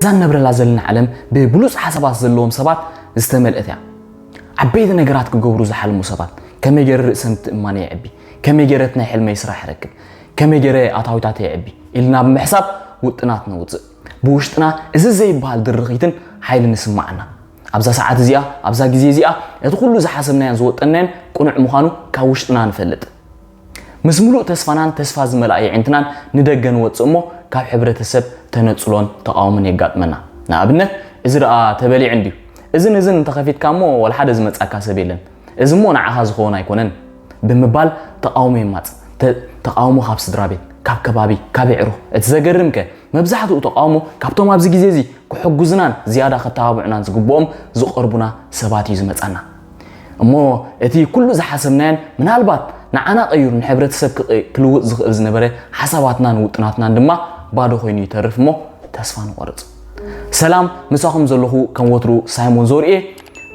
እዛ ንነብረላ ዘለና ዓለም ብብሉጽ ሓሳባት ዘለዎም ሰባት ዝተመልእት እያ። ዓበይቲ ነገራት ክገብሩ ዝሓልሙ ሰባት፣ ከመይ ገይረ ርእሰ ምትእምማነይ የዕቢ፣ ከመይ ገይረ እቲ ናይ ሕልመይ ስራሕ ይረክብ፣ ከመይ ገይረ ኣታዊታተይ የዕቢ ኢልና ብምሕሳብ ውጥናት ነውጽእ። ብውሽጥና እዚ ዘይበሃል ድርኺትን ሓይልን ይስምዓና። ኣብዛ ሰዓት እዚኣ፣ ኣብዛ ግዜ እዚኣ፣ እቲ ኩሉ ዝሓሰብናዮን ዝወጠንናዮን ቅኑዕ ምዃኑ ካብ ውሽጥና ንፈልጥ። ምስ ምሉእ ተስፋናን ተስፋ ዝመልኣ የዒንትናን ንደገ ንወጽእ እሞ፣ ካብ ሕብረተሰብ ተነጽሎን ተቓውሞን የጋጥመና። ንኣብነት፣ "እዚ ደኣ ተበሊዑ እንድዩ፣ እዝን እዝን እንተኸፊትካ እሞ ዋላ ሓደ ዝመጻካ ሰብ የለን፣ እዚ እሞ ንዓኻ ዝኸውን ኣይኮነን" ብምባል ተቓውሞ የማጽእ። ተ-፣ ተቓውሞ ካብ ስድራ ቤት፣ ካብ ከባቢ፣ ካብ የዕሩኽ። እቲ ዘገርምከ፣ መብዛሕትኡ ተቓውሞ ካብቶም ኣብዚ ግዜ እዚ ክሕጉዝናን ዝያዳ ከተባብዑናን ዝግብኦም ዝቐርቡና ሰባት እዩ ዝመጻና። እሞ እቲ ኩሉ ዝሓሰብናዮን ምናልባት ንዓና ቀይሩ ንሕብረተሰብ ክቕ-፣ ክልውጥ ዝኽእል ዝነበረ ሓሳባትናን ውጥናትናን ድማ ባዶ ኮይኑ ይተርፍ እሞ ተስፋ ንቖርጽ። ሰላም፣ ምሳኹም ዘለኹ ከም ወትሩ ሳይሞን ዘውርኤ።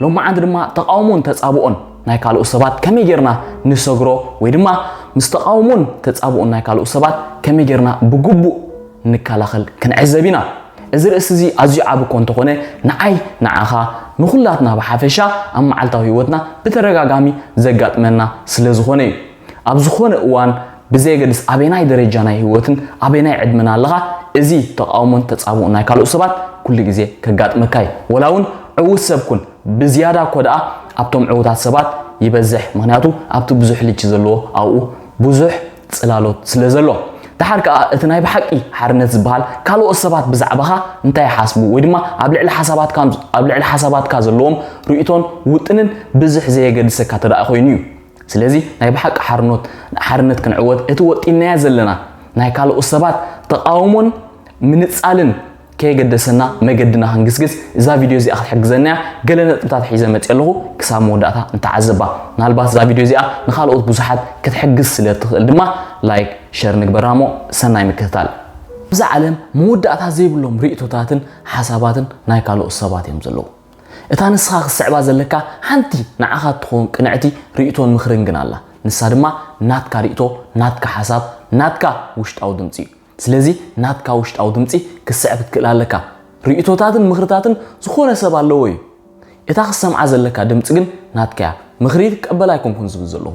ሎማዓንቲ ድማ ተቓውሞን ተጻብኦን ናይ ካልኦት ሰባት ከመይ ጌርና ንሰግሮ ወይ ድማ ምስ ተቓውሞን ተጻብኦን ናይ ካልኦት ሰባት ከመይ ጌርና ብግቡእ ንከላኸል ክንዕዘብ ኢና። እዚ ርእሲ እዚ ኣዝዩ ዓቢ እኮ እንተኾነ፣ ንዓይ፣ ንዓኻ፣ ንኹላትና ብሓፈሻ ኣብ መዓልታዊ ህይወትና ብተደጋጋሚ ዘጋጥመና ስለ ዝኾነ እዩ። ኣብ ዝኾነ እዋን ብዘየገድስ ኣበየናይ ደረጃ ናይ ህይወትን ኣበየናይ ዕድመን ኣለኻ፣ እዚ ተቓውሞን ተጻብኦን ናይ ካልኦት ሰባት ኩሉ ግዜ ከጋጥመካ እዩ። ወላ እውን ዕዉት ሰብ ኩን፣ ብዝያዳ እኮ ደኣ ኣብቶም ዕዉታት ሰባት ይበዝሕ። ምኽንያቱ ኣብቲ ብዙሕ ልጂ ዘለዎ ኣብኡ ብዙሕ ጽላሎት ስለ ዘሎ። ደሓር ከኣ እቲ ናይ ብሓቂ ሓርነት ዝበሃል ካልኦት ሰባት ብዛዕባኻ እንታይ ይሓስቡ ወይ ድማ ኣብ ልዕሊ ሓሳባትካ፣ ኣብ ልዕሊ ሓሳባትካ ዘለዎም ርእይቶን ውጥንን ብዙሕ ዘየገድሰካ እንተ ደኣ ኮይኑ እዩ። ስለዚ ናይ ብሓቂ ሓርኖት-፣ ሓርነት ክንዕወት እቲ ወጢንናዮ ዘለና ናይ ካልኦት ሰባት ተቓውሞን ምንጻልን ከየገደሰና መገድና ክንግስግስ እዛ ቪድዮ እዚኣ ክትሕግዘና እያ። ገለ ነጥብታት ሒዘ መፅእ ኣለኹ፣ ክሳብ መወዳእታ እንተዓዘባ። ምናልባት እዛ ቪድዮ እዚኣ ንኻልኦት ብዙሓት ክትሕግዝ ስለ እትኽእል ድማ ላይክ፣ ሸር ንግበራ እሞ ሰናይ ምክትታል። ኣብዛ ዓለም መወዳእታ ዘይብሎም ርእይቶታትን ሓሳባትን ናይ ካልኦት ሰባት እዮም ዘለዉ። እታ ንስኻ ክትስዕባ ዘለካ ሓንቲ ንዓኻ እትኸውን ቅንዕቲ ርእይቶን ምኽርን ግን ኣላ። ንሳ ድማ ናትካ ርእይቶ፣ ናትካ ሓሳብ፣ ናትካ ውሽጣዊ ድምፂ እዩ። ስለዚ ናትካ ውሽጣዊ ድምፂ ክትስዕብ ክትክእል ኣለካ። ርእይቶታትን ምኽርታትን ዝኾነ ሰብ ኣለዎ እዩ። እታ ክትሰምዓ ዘለካ ድምፂ ግን ናትካ እያ። ምኽሪ ትቀበል ኣይኮንኩን ዝብል ዘለኹ።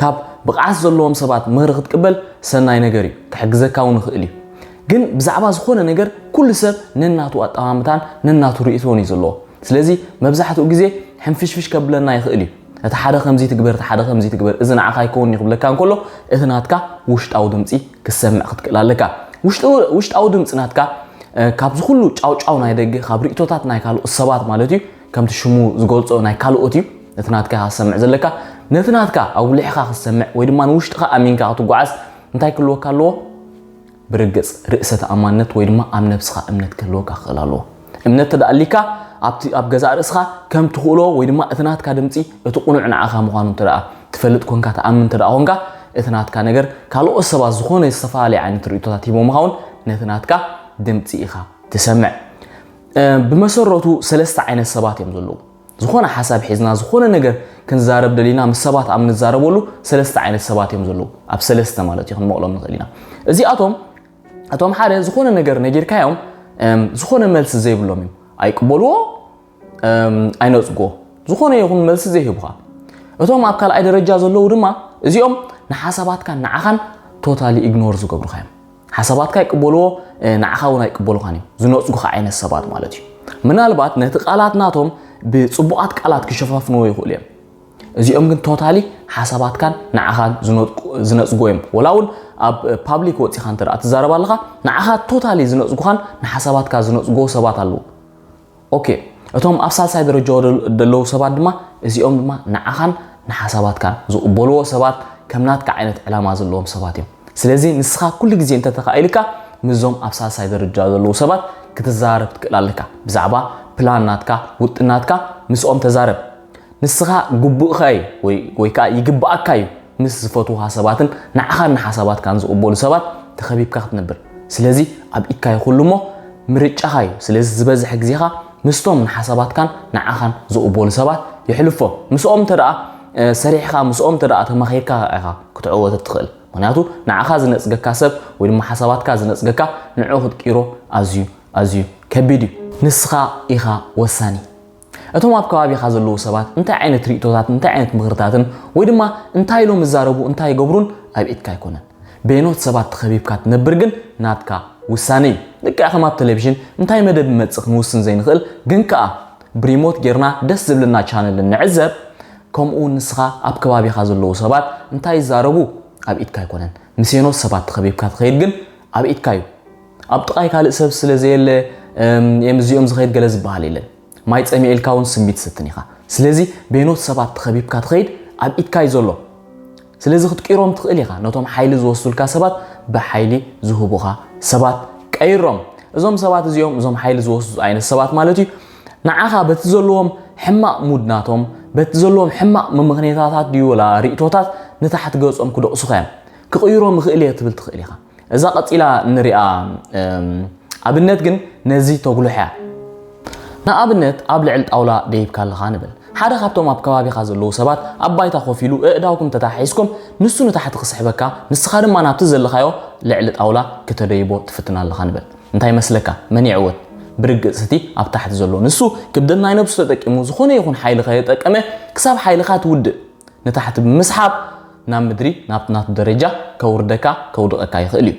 ካብ ብቕዓት ዘለዎም ሰባት ምኽሪ ክትቅበል ሰናይ ነገር እዩ፣ ክሕግዘካ እውን ይኽእል እዩ። ግን ብዛዕባ ዝኾነ ነገር ኩሉ ሰብ ነናቱ ኣጠማምታን ነናቱ ርእይቶን እዩ ዘለዎ። ስለዚ መብዛሕትኡ ግዜ ሕንፍሽፍሽ ከብለና ይኽእል እዩ። እቲ ሓደ ከምዚ ትግበር፣ እቲ ሓደ ከምዚ ትግበር፣ እዚ ንዓኻ ኣይከውን እዩ ክብለካ እንከሎ፣ እቲ ናትካ ውሽጣዊ ድምፂ ክትሰምዕ ክትክእል ኣለካ። ውሽጢ-፣ ውሽጣዊ ድምፂ ናትካ፣ እ፣ ካብዚ ኩሉ ጫውጫው ናይ ደገ፣ ካብ ርእይቶታት ናይ ካልኦት ሰባት ማለት እዩ፣ ከምቲ ሽሙ ዝገልጾ ናይ ካልኦት እዩ፣ እቲ ናትካ ኢኻ ክትሰምዕ ዘለካ። ነቲ ናትካ ኣጉሊሕኻ ክትሰምዕ ወይ ድማ ንውሽጥኻ ኣሚንካ ክትጓዓዝ እንታይ ክህልወካ ኣለዎ? ብርግጽ ርእሰ ተኣማንነት ወይ ድማ ኣብ ነብስኻ እምነት ክህልወካ ክኽእል ኣለዎ። እምነት ተደኣ ኣሊካ ኣብቲ፣ ኣብ ገዛእ ርእስኻ ከም ትኽእሎ ወይ ድማ እቲ ናትካ ድምጺ እቲ ቅኑዕ ንዓኻ ምዃኑ እንተ ደኣ ትፈልጥ ኮንካ፣ ትኣምን እንተ ደኣ ኮንካ፣ እቲ ናትካ ነገር ካልኦት ሰባት ዝኾነ ዝተፈላለየ ዓይነት ርእይቶታት ሂቦምኻ እውን ነቲ ናትካ ድምጺ ኢኻ ትሰምዕ። እ፣ ብመሰረቱ ሰለስተ ዓይነት ሰባት እዮም ዘለዉ። ዝኾነ ሓሳብ ሒዝና፣ ዝኾነ ነገር ክንዛረብ ደሊና፣ ምስ ሰባት ኣብ ንዛረበሉ ሰለስተ ዓይነት ሰባት እዮም ዘለዉ። ኣብ ሰለስተ ማለት እዩ ክንመቕሎም ንኽእል ኢና። እዚኣቶም፣ እቶም ሓደ ዝኾነ ነገር ነጊርካዮም፣ እም፣ ዝኾነ መልሲ ዘይብሎም እዮም። ኣይቅበልዎ፣ እም፣ ኣይነጽግዎ። ዝኾነ ይኹን መልሲ ዘይህቡኻ። እቶም ኣብ ካልኣይ ደረጃ ዘለዉ ድማ፣ እዚኦም ንሓሳባትካን ንዓኻን ቶታሊ ኢግኖር ዝገብሩኻ እዮም። ሓሳባትካ ይቅበልዎ፣ እ፣ ንዓኻ እውን ኣይቅበሉኻን እዮም። ዝነጽጉኻ ዓይነት ሰባት ማለት እዩ። ምናልባት ነቲ ቃላት ናቶም ብጽቡቓት ቃላት ክሸፋፍንዎ ይኽእሉ እዮም። እዚኦም ግን ቶታሊ ሓሳባትካን ንዓኻን ዝነጥቁ-፣ ዝነጽጉ እዮም። ወላ እውን ኣብ ፓብሊክ ወጺኻ እንተ ደኣ ትዛረብ ኣለኻ፣ ንዓኻ ቶታሊ ዝነጽጉኻን ንሓሳባትካ ዝነጽጉዎ ሰባት ኣለዉ። ኦኬ፣ እቶም ኣብ ሳልሳይ ደረጃ ደል-፣ ደለዉ ሰባት ድማ፣ እዚኦም ድማ ንዓኻን ንሓሳባትካን ዝቕበልዎ ሰባት፣ ከም ናትካ ዓይነት ዕላማ ዘለዎም ሰባት እዮም። ስለዚ ንስኻ ኩሉ ግዜ እንተተኻኢልካ ምስዞም ኣብ ሳልሳይ ደረጃ ዘለዉ ሰባት ክትዛረብ ትክእል ኣለካ። ብዛዕባ ፕላን ናትካ፣ ውጥን ናትካ ምስኦም ተዛረብ። ንስኻ ግቡእካ እዩ ወይ፣ ወይ ከኣ ይግብኣካ እዩ ምስ ዝፈትዉኻ ሰባትን ንዓኻን ንሓሳባትካን ዝቕበሉ ሰባት ተኸቢብካ ክትነብር። ስለዚ ኣብ ኢድካ እዩ ኩሉ እሞ ምርጫኻ እዩ። ስለዚ ዝበዝሐ ግዜኻ ምስቶም ንሓሳባትካን ንዓኻን ዝቕበሉ ሰባት የሕልፎ። ምስኦም እንተ ደኣ፣ እ፣ ሰሪሕኻ፣ ምስኦም እንተ ደኣ ተማኺርካ ኢኻ ክትዕወት እትኽእል። ምኽንያቱ ንዓኻ ዝነጽገካ ሰብ ወይ ድማ ሓሳባትካ ዝነጽገካ ንዕኡ ክትቅይሮ ኣዝዩ፣ ኣዝዩ ከቢድ እዩ። ንስኻ ኢኻ ወሳኒ። እቶም ኣብ ከባቢኻ ዘለዉ ሰባት እንታይ ዓይነት ርእቶታት፣ እንታይ ዓይነት ምኽርታትን ወይ ድማ እንታይ ኢሎም ይዛረቡ፣ እንታይ ይገብሩን ኣብ ኢድካ ኣይኮነን። በየኖት ሰባት ተኸቢብካ ትነብር ግን ናትካ ውሳነ እዩ። ልክዕ ከም ኣብ ቴሌቪዥን እንታይ መደብ ይመጽእ ክንውስን ዘይንኽእል ግን ከኣ ብሪሞት ጌርና ደስ ዝብልና ቻነል እንዕዘብ፣ ከምኡ ንስኻ ኣብ ከባቢኻ ዘለዉ ሰባት እንታይ ይዛረቡ ኣብ ኢድካ ኣይኮነን። ምስ የኖት ሰባት ተኸቢብካ ትኸይድ ግን ኣብ ኢድካ እዩ። ኣብ ጥቓይ ካልእ ሰብ ስለ ዘየለ እም፣ እም፣ እዚኦም ዝኸይድ ገለ ዝበሃል የለን። ማይ ጸሚኤልካ እውን ስምቢት ሰትን ኢኻ። ስለዚ በየኖት ሰባት ተኸቢብካ ትኸይድ ኣብ ኢድካ እዩ ዘሎ። ስለዚ ክትቅይሮም ትኽእል ኢኻ። ነቶም ሓይሊ ዝወስዱልካ ሰባት ብሓይሊ ዝህቡኻ ሰባት ቀይሮም። እዞም ሰባት እዚኦም እዞም ሓይሊ ዝወስዱ ዓይነት ሰባት ማለት እዩ። ንዓኻ በቲ ዘለዎም ሕማቕ ሙድ ናቶም፣ በቲ ዘለዎም ሕማቕ መመኽኔታታት ድዩ ወላ ርእቶታት ንታሕቲ ገጾም ክደቕሱኻ እዮም። ክቕይሮም ይኽእል እየ ትብል ትኽእል ኢኻ። እዛ ቀጺላ እንሪኣ እም፣ ኣብነት ግን ነዚ ተጉልሖ እያ። ንኣብነት ኣብ ልዕሊ ጣውላ ደይብካ ኣለኻ ንብል። ሓደ ካብቶም ኣብ ከባቢኻ ዘለዉ ሰባት ኣብ ባይታ ኮፍ ኢሉ ኣእዳውኩም ተታሓሒዝኩም ንሱ ንታሕቲ ክስሕበካ ንስኻ ድማ ናብቲ ዘለኻዮ ልዕሊ ጣውላ ክተደይቦ ትፍትን ኣለኻ ንብል። እንታይ መስለካ? መን ይዕወት? ብርግጽ እቲ ኣብ ታሕቲ ዘሎ ንሱ ክብደት ናይ ነብሱ ተጠቂሙ ዝኾነ ይኹን ሓይሊ ከየጠቀመ ክሳብ ሓይልኻ ትውድእ ንታሕቲ ብምስሓብ ናብ ምድሪ ናብቲ ናቱ ደረጃ ከውርደካ ከውድቐካ ይኽእል እዩ።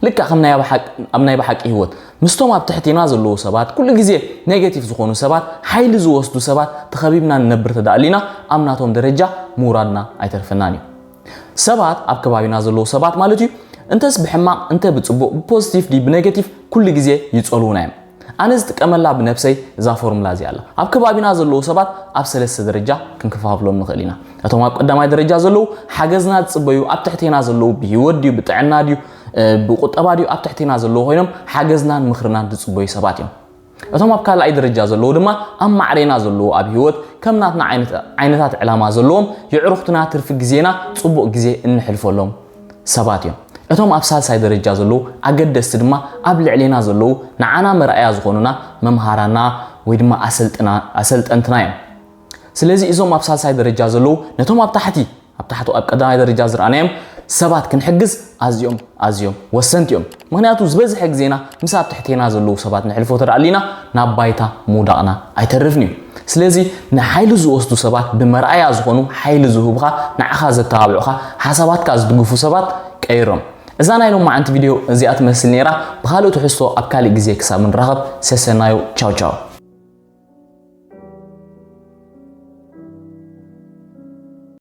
ልክዕ ከም ናይ ኣብ ሓቂ- ኣብ ናይ ብሓቂ ህይወት ምስቶም ኣብ ትሕቲና ዘለዉ ሰባት ኩሉ ግዜ ኔጌቲቭ ዝኾኑ ሰባት ሓይሊ ዝወስዱ ሰባት ተኸቢብና ንነብር ተዳእሊና ኣብ ናቶም ደረጃ ምውራድና ኣይተርፈናን እዩ። ሰባት ኣብ ከባቢና ዘለዉ ሰባት ማለት እዩ እንተስ ብሕማቕ እንተ ብጽቡቕ ብፖዚቲቭ ድዩ ብኔጌቲቭ ኩሉ ግዜ ይጸልዉና እዮም። ኣነ ዝጥቀመላ ብነብሰይ እዛ ፎርሙላ እዚኣ ኣላ። ኣብ ከባቢና ዘለዉ ሰባት ኣብ ሰለስተ ደረጃ ክንከፋፍሎም ንኽእል ኢና። እቶም ኣብ ቀዳማይ ደረጃ ዘለዉ ሓገዝና ዝጽበዩ ኣብ ትሕቴና ዘለዉ ብህይወት ድዩ ብጥዕና ድዩ ብቁጠባ ድዩ ኣብ ትሕቴና ዘለዉ ኮይኖም ሓገዝናን ምኽርናን ዝጽበዩ ሰባት እዮም። እቶም ኣብ ካልኣይ ደረጃ ዘለዉ ድማ ኣብ ማዕሬና ዘለዉ ኣብ ህይወት ከም ናትና ዓይነታት ዕላማ ዘለዎም የዕሩኽትና ትርፊ ግዜና ጽቡቕ ግዜ እንሕልፈሎም ሰባት እዮም። እቶም ኣብ ሳልሳይ ደረጃ ዘለዉ ኣገደስቲ ድማ ኣብ ልዕሌና ዘለዉ ንዓና መርኣያ ዝኾኑና መምሃራና ወይ ድማ ኣሰልጥና ኣሰልጠንትና እዮም። ስለዚ እዞም ኣብ ሳልሳይ ደረጃ ዘለዉ ነቶም ኣብ ታሕቲ ኣብ ታሕቲ ኣብ ቀዳማይ ደረጃ ዝረኣናዮም ሰባት ክንሕግዝ ኣዝዮም ኣዝዮም ወሰንቲ እዮም። ምክንያቱ ዝበዝሐ ግዜና ምስ ኣብ ትሕቴና ዘለዉ ሰባት ንሕልፎ ተደኣሊና ናብ ባይታ ምውዳቕና ኣይተርፍን እዩ። ስለዚ ንሓይሊ ዝወስዱ ሰባት ብመርኣያ ዝኾኑ ሓይሊ ዝህቡኻ ንዓኻ ዘተባብዑኻ ሓሳባትካ ዝድግፉ ሰባት ቀይሮም። እዛ ናይ ሎማዓንቲ ቪድዮ እዚኣ ትመስል ነይራ። ብኻልእ ትሕዝቶ ኣብ ካልእ ግዜ ክሳብ ንራኸብ ሰሰናዩ። ቻው ቻው።